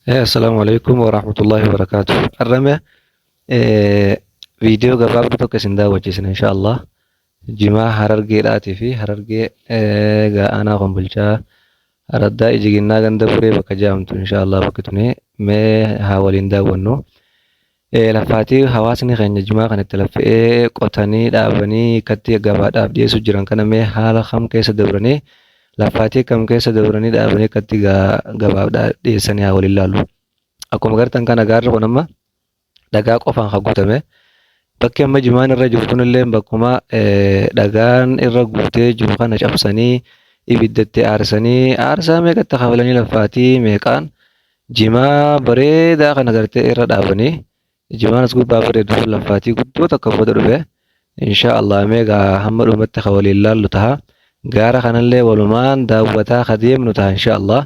Assalaamu alaikum warahmatullahi wabarakaatuh. Har'a viidiyoo gabaabduu tokko isin daawwachiisna insha Allah. Jimaa Harargeedhaatii fi Harargee Ga'aanaa Kombolchaa Araddaa Ijiginnaa ganda Buree bakka jedhamtu insha Allah bakki tuni mee haa waliin daawwannu. Lafaatii hawaasni keenya jimaa kan itti laffa'ee qotanii dhaabanii akkatti gabaadhaaf dhiyeessu jiran kana mee haala kam keessa dabranii lafaatii kam keessa dabranii dhaabanii akkatti gabaadhaaf dhiyeessanii haa waliin laallu. Akkuma gartan kana gaarri kun amma dhagaa qofaan kan guutame. Bakki amma jimaan irra jiru kunillee bakkuma dhagaan irra guutee jiru kana cabsanii ibiddatti aarsanii aarsaa meeqatti kafalanii lafaatii meeqaan Jimaa bareedaa kana gartee irra dhaabanii jimaan as gubbaa bareedu kun laffaatii guddoo takka booda dhufe. Inshaa Allah mee gaa hamma dhumatti ka waliin laallu taha. Gaara kanallee walumaan daawwataa ka deemnu taha inshaa Allah.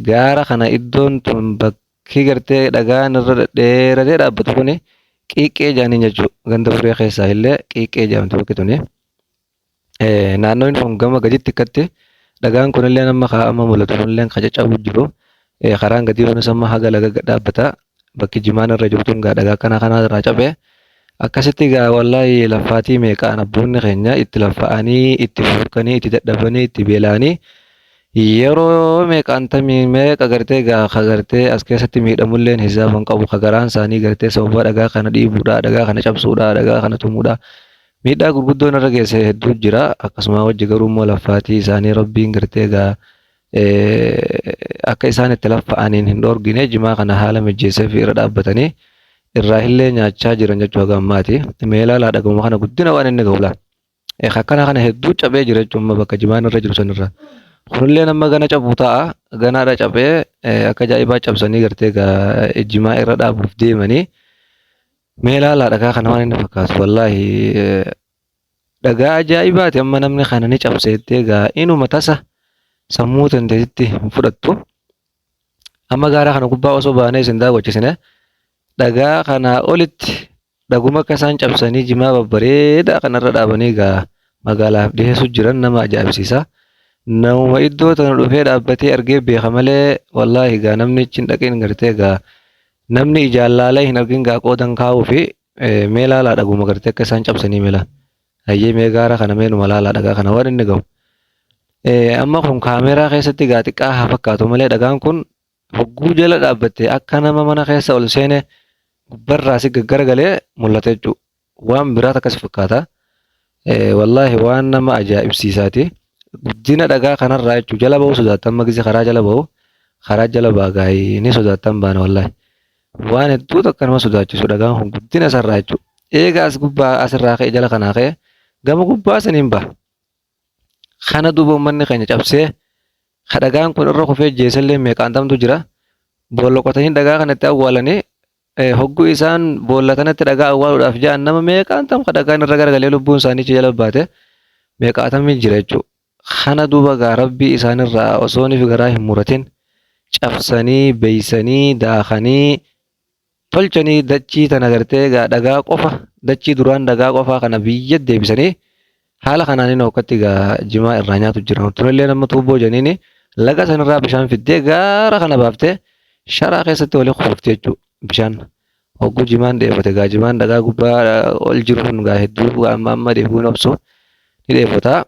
Gaara kana iddoon tun bakki gartee dhagaan irra dhedheeratee dhaabbatu kuni qiiqqee jedhaniin jechuudha. Ganda buree keessaa illee qiiqqee jedhamti bakki tuni. Naannoon kun gama gaditti akkatti dhagaan kunillee amma kaa amma mul'atu kunillee kan caccabu jiru. Karaan gadii kunis amma haga laga gad dhaabbata. Bakki jimaan irra jirtu gaa dhagaa kana kana irraa cabe. Akkasitti gaa wallaahi laffaatii meeqaan abboonni keenya itti laffa'anii itti furkanii itti dadhabanii itti beela'anii yeroo meeqaan tamii meeqa gartee gaa ka gartee as keessatti miidhamulleen hisaaba hin qabu ka garaan isaanii gartee sababa dhagaa kana dhiibuudha dhagaa kana cabsuudha dhagaa kana tumuudha. Miidhaa gurguddoon irra geesse hedduu jira. Akkasuma wajji garuu immoo laffaatii isaanii Rabbiin gartee egaa akka isaan itti laffa'aniin hin dhoorgine jimaa kana haala mijjeessee fi irra dhaabbatanii irraa illee nyaachaa jiran jechuu haga ammaati. Mee ilaalaa dhaguma kana guddina waan inni gahu laal. Akkana kana hedduu cabee jira jechuun amma bakka jimaan irra jiru sanirra. Kunillee amma gana cabuu ta'a. Ganaadha cabee akka ajaa'ibaa cabsanii gartee egaa jimaa irra dhaabuuf deemanii. Mee ilaalaa dhagaa kana waan inni fakkaatu wallaahi dhagaa ajaa'ibaati amma namni kana ni cabsa jettee egaa inuma tasa sammuu tanteetitti hin fudhattu. Amma gaara kana gubbaa osoo baanee isin daawwachisine dhagaa kanaa olitti dhaguma akka isaan cabsanii jimaa babbareedaa kanarra dhaabanii egaa magaalaaf dhiheessu jiran nama ajaa'ibsiisa. Namuma iddoo tana dhufee dhaabbatee argee beeka malee wallaahi egaa namni achi hin dhaqin gartee egaa Namni ijaan laalee hin argin gaa qoodan kaa'uufi mee laalaa dhaguma gartee akka isaan cabsanii mee laa. Hayyee mee gaara kana mee numa laalaa dhagaa kana waan inni ga'u. Amma kun kaameeraa keessatti gaa xiqqaa haa fakkaatu malee dhagaan kun hogguu jala dhaabbatte akka nama mana keessa ol seene gubbarraa si gaggaragalee mul'ata jechuudha. Waan biraa takka si fakkaata. Wallaahi waan nama ajaa'ibsiisaati. Guddina dhagaa kanarraa jechuun jala ba'uu sodaattan amma gisee karaa jala ba'u karaa jala ba'a gaayii ni sodaattan baana wallaahi. Waan hedduu takka nama sodaachisu dhagaan kun guddina isarraa jechuudha. Eega as gubbaa asirraa ka'e jala kanaa ka'e gama gubbaa saniin ba'a. Kana duuba uummanni keenya cabsee ka dhagaan kun irra kufee jeesellee meeqaan tamtu jira. Boolla qotanii dhagaa kanatti awwaalanii Hogguu isaan boolla tanatti dhagaa awwaaluudhaaf ja'an nama meeqaan tam ka dhagaan irra garagalee lubbuun isaanii achi jala baate meeqaatamii jira jechuudha. Kana duuba gaa Rabbii isaanirraa osoo niif garaa hin muratin cabsanii beeysanii daakanii tolchanii dachii tana gartee gaa dhagaa qofa dachii duraan dhagaa qofaa kana biyya deebisanii haala kanaan inni hokkatti gaa jimaa irraa nyaatu jira. Tunillee nama tuubboo janiini laga sanirraa bishaan fiddee gaara kana baaftee sharaa keessatti wali kuufti jechuudha bishaan. Hogguu jimaan dheebote gaa jimaan dhagaa gubbaa ol jiru kun gaa hedduu amma amma dheebuu hin obsu ni dheebota.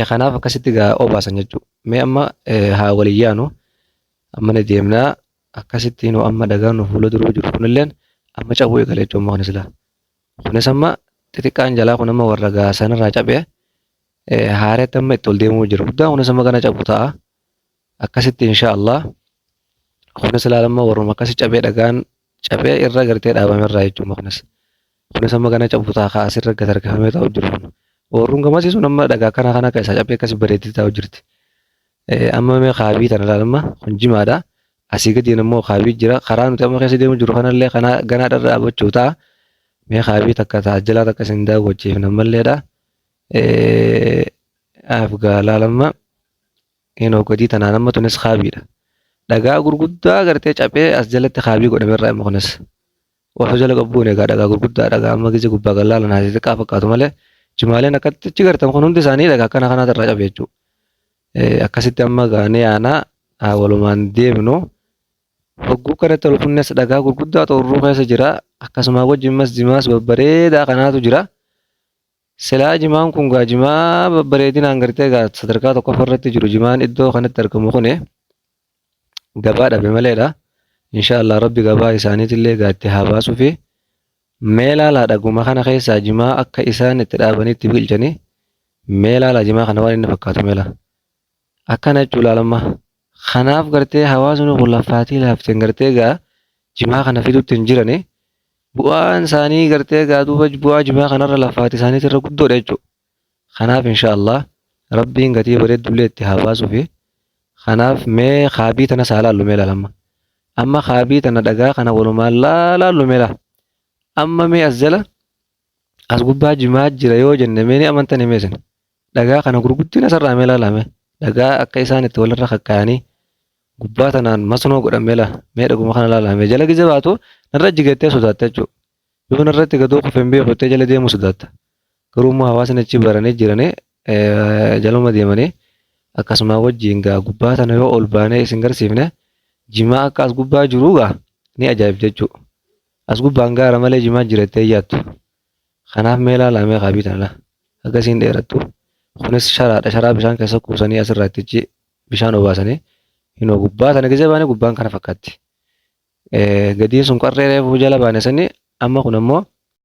Kanaaf akkasitti gaa obaasan jechuudha. Mee amma haa waliin yaanu amma ni deemnaa akkasitti nu amma dhagaan nu fuula dura jiru kunilleen amma cabuu eegale jechuudha amma kunis laa. Kunis amma xixiqqaan jalaa kun amma warra gaa sanarraa cabee haareetti amma itti ol deemuu jira. Guddaan kunis amma gana cabu ta'a. Akkasitti insha Allah kunis ilaalamma warruma akkasi cabee dhagaan cabee irra gartee dhaabame irraa jechuudha kunis. Kunis amma gana cabu ta'a kaa asirra gad harkifamee taa'u jiru kun. Warruun gamasii sun amma dhagaa kana kana keessaa cabee akkasi bareeddee taa'u jirti. Amma mee kaabii tana ilaalamma kun jimaadha. Asii gadiin immoo kaabii jira. Karaa nuti amma keessa deemu jiru kanallee kana ganaa dharra dhaabbachuu ta'a. Mee kaabii takka ta'a jalaa takka isin daawwachiifna ammalleedha. Afgaa ilaalamma. Inoo gadii tanaan amma tunis kaabiidha. Dhagaa gurguddaa gartee caphee as jalatti kaabii godhamerraa immoo kunis. Osoo jala qabbuun egaa dhagaa gurguddaa dhagaa amma gizee gubbaa gad laalan haasii xiqqaa fakkaatu malee jimaaleen akkatti achi gartan kun hundi isaanii dhagaa akkana kanaatu irraa cabe jechuudha. Akkasitti amma gaanee aanaa haa walumaan deemnu. Hogguu kanatti ol funnes dhagaa gurguddaa xorruu keessa jira. Akkasuma wajjin mas jimaas babbareedaa kanaatu jira. Silaa jimaan kun gaa jimaa babbareedinaan gartee gaa sadarkaa tokkoffaa irratti jiru jimaan iddoo kanatti argamu kuni gabaa dhabe maleedha. Insha Allah Rabbi gabaa isaaniitillee gaa itti haa baasuufi. Mee laalaa dhaguma kana keessaa jimaa akka isaan itti dhaabanii itti biqilchanii mee laalaa jimaa kana waan inni fakkaatu mee laa. Akkana jechuu laalamma. Kanaaf gartee hawaasni kun laffaatii laafteen gartee gaa jimaa kana fiduutti hin jirani. Bu'aan isaanii gartee gaa duuba bu'aa jimaa kanarra laffaati isaaniitirra irra guddoodha jechuudha. Kanaaf insha Allah Rabbiin gatii bareeddullee itti haa baasuufi. Kanaaf mee kaabii tanas haa laallu mee laalamma. Amma kaabii tana dhagaa kana walumaan laalaallu mee laa. Amma mee as jala as gubbaa jimaa jira yoo jenne mee ni amantanii mee isin. Dhagaa kana gurguddina isarraa mee laalaa mee. Dhagaa akka isaan itti walirra kakkaayanii gubbaa tanaan masnoo godhan mee laa. Mee dhaguma kana laalaa mee jala gize baatu narra jigettee sodaatta jechuudha. Yoo narratti gadoo kufe hin beeku jettee jala deemuu sodaatta. Garuu immoo hawaasni achi baranii jiranii jaluma deemanii akkasuma wajjin gaa gubbaa tana yoo ol baanee isin garsiifne jimaa akka as gubbaa jiruu gaa ni ajaa'ib jechuudha. As gubbaan gaara malee jimaa jira jettee hin yaaddu. Kanaaf mee ilaalaa mee kaabii tana laa. Haga isiin dheerattu. Kunis sharaadha. Sharaa bishaan keessa kuusanii asirraa ittichi bishaan obaasanii. Hinoo gubbaa tana gisee baane gubbaan kana fakkaatti. Gadiin sun qarree reefuu jala baane sani amma kun ammoo